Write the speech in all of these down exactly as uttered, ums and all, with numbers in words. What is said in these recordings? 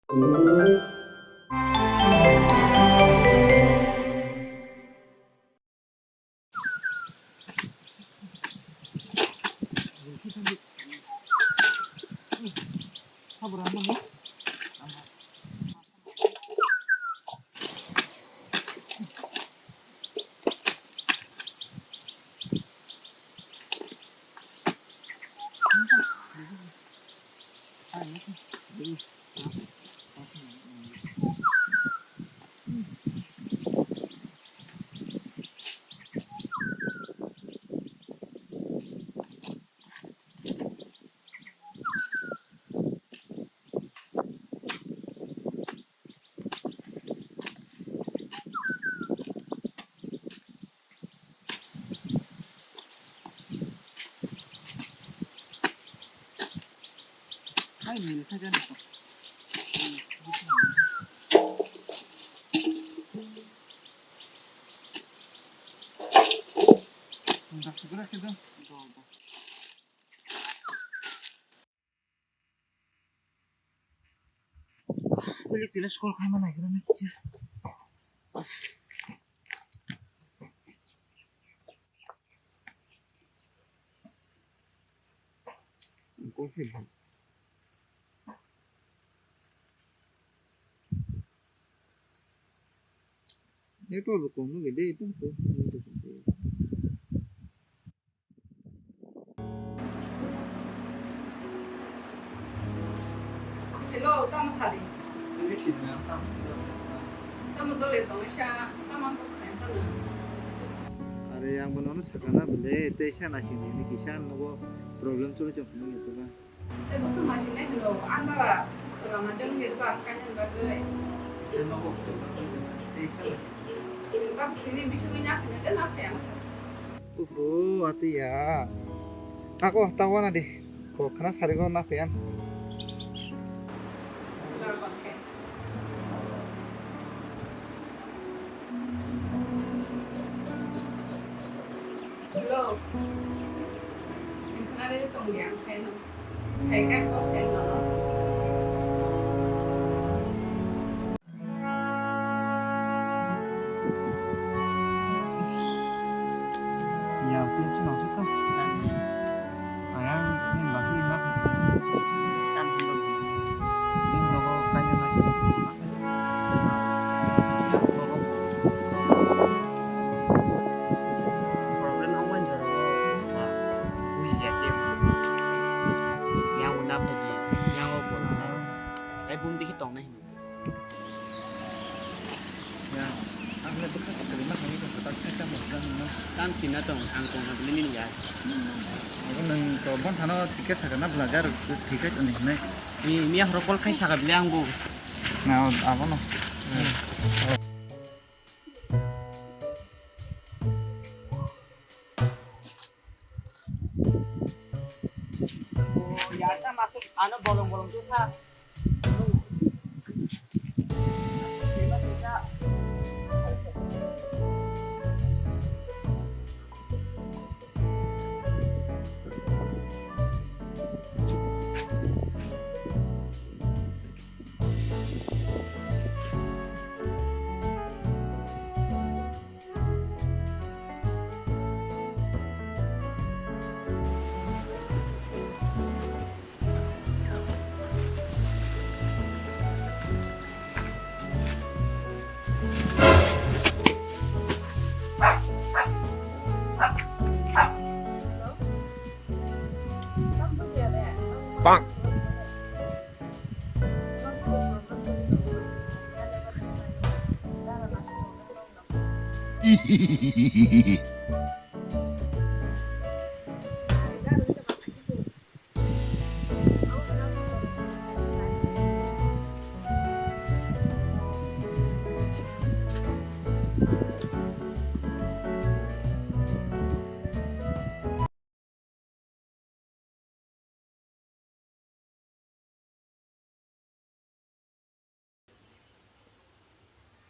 Kulik tila skol khai mana kira na kya. Kol khai. Network kong no gede itu. Hello, tamo sadi? Tamo jole tong sa, tamo ko khain sa na. Are yang bono no sakana bele, te sa na sini ni kisan nogo problem choli chok ni to ba. Te bwswk naisingni hwno, andara chwla naijak wngya ba ang kainani bagwi. Chwng tabuk tini bisingwi naphina de naphaya wngkha. Uhu, atiya. Ako, tawana di. Ko khana sarigo naphaya. Hello. Nini khwnari tongdi ang phaino. Phai khe kok khe nono. Ya, pinch nang suka. Ayang, ini lagi nak. Ini nogo kanya lagi. Problem wngmani jorao bujiya kebo. Yang bo naphai di, yang bo bo. Tei bum dikhe tongnai hino. Ya, ang le bwkha kwtwrwi ma hai khe kwtal khe tamo jang no. Tam sina tong, ang tong na bini nini ya. Abo nwng to bon thano ticket sakha na blajar ticket ni hinai. Ni, ni horo call khai sakha bile ang bo. Na, abo no. Yasa masuk ano bolong-bolong tuh sa.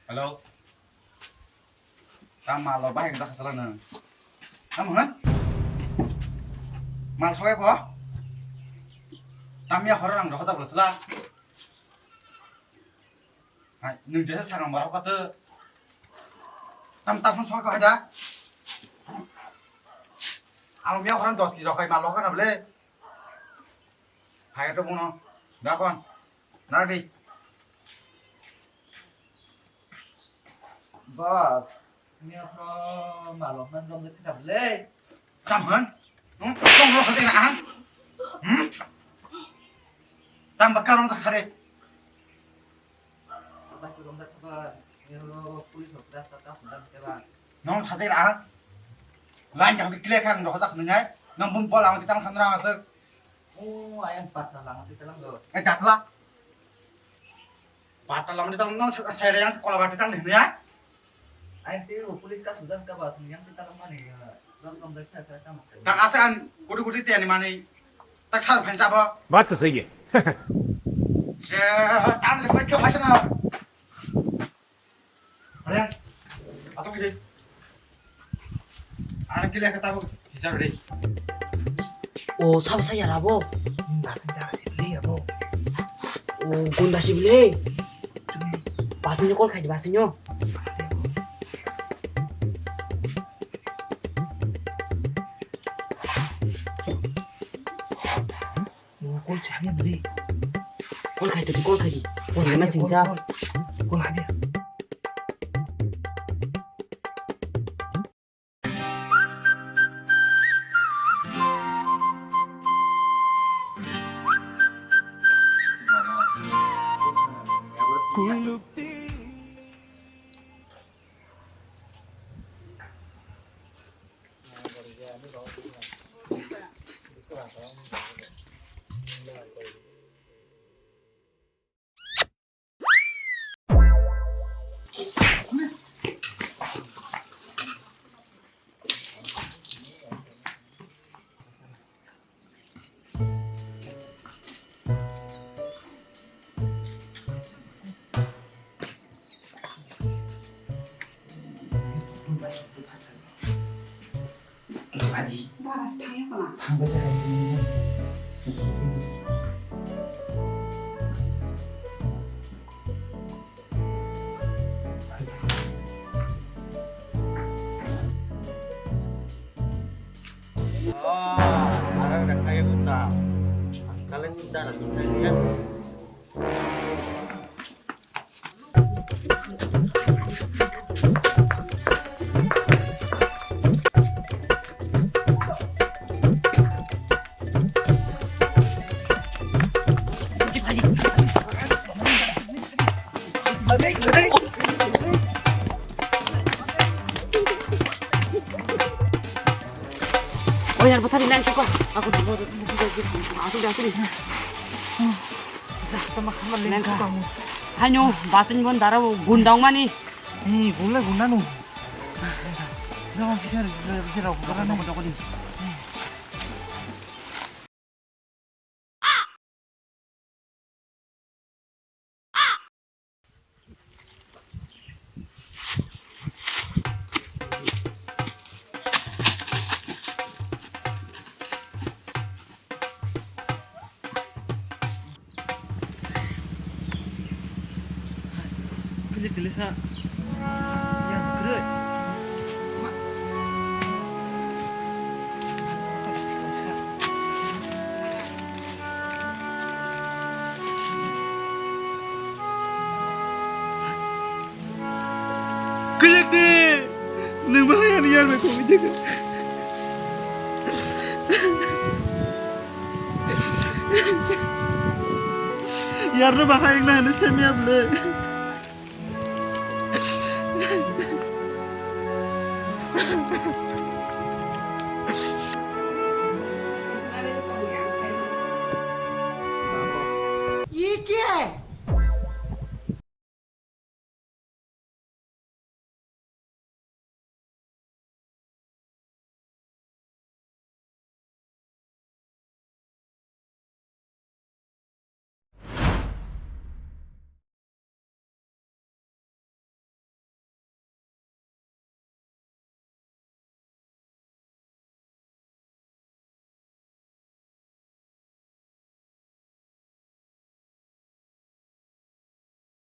Hello. Tam malo bahai kata kasala nang. Tam ha? Mal sogai ko? Tam ya horor ang rohajak bela sela. Hai, nwng jesa sakang barok kato. Tam tam sok hai da. Ang miya khorang dos kilo khai ma lokha na bole. Hai to bono. Da kon. Na di. Boss, miya khorang ma lokha na jom de khita bole. Tam han? Hmm? Tong ro khate na ang? Hmm? Tam bakka rong sak sare. Nong sajai ra. Line kang clear kang rok jak nai. Nong bun bol ang tang khan ra asuk. Oh, ayang patna lang di talang do. Eh, jakla. Patna lang di talang nong sai yang kola bati tang ni ya. Ayang te police ka sudah ka bas yang di talang mani. Long long da kha kha tamo. Tak asa an kudi kudi tiani mani. Tak sar phan sabo. Baat to sahi hai. Je, tan je koi kyo phasa na. Are, ato kide. Ana kile ka tabo hisab re. O sabo sa yara bo. Basin jara sibli abo. O gunda sibli. Basin call khai di basin yo. Call se hamya bwlwi. Call khai tongdi, call khai di. Call hamya singsa. Call hamya. Bara se thangya khna. Thangbai se hai. Oh, ara rengkha ya gunda. Kaleng gunda rengkha ya. Oh, yar, bwthar ni line sukha. Aku dabo, asuk de, asuk de. Hanyo, basin bon dara gundang mani. Ni gula gunda nu. Jangan bicara, bicara, bicara, bicara. Kili kili sa. Ya, kere. Kujak de, nwng bahai ani yar bai kongwi jaga. Yar no bahai wngna hwnwi semiya bwle.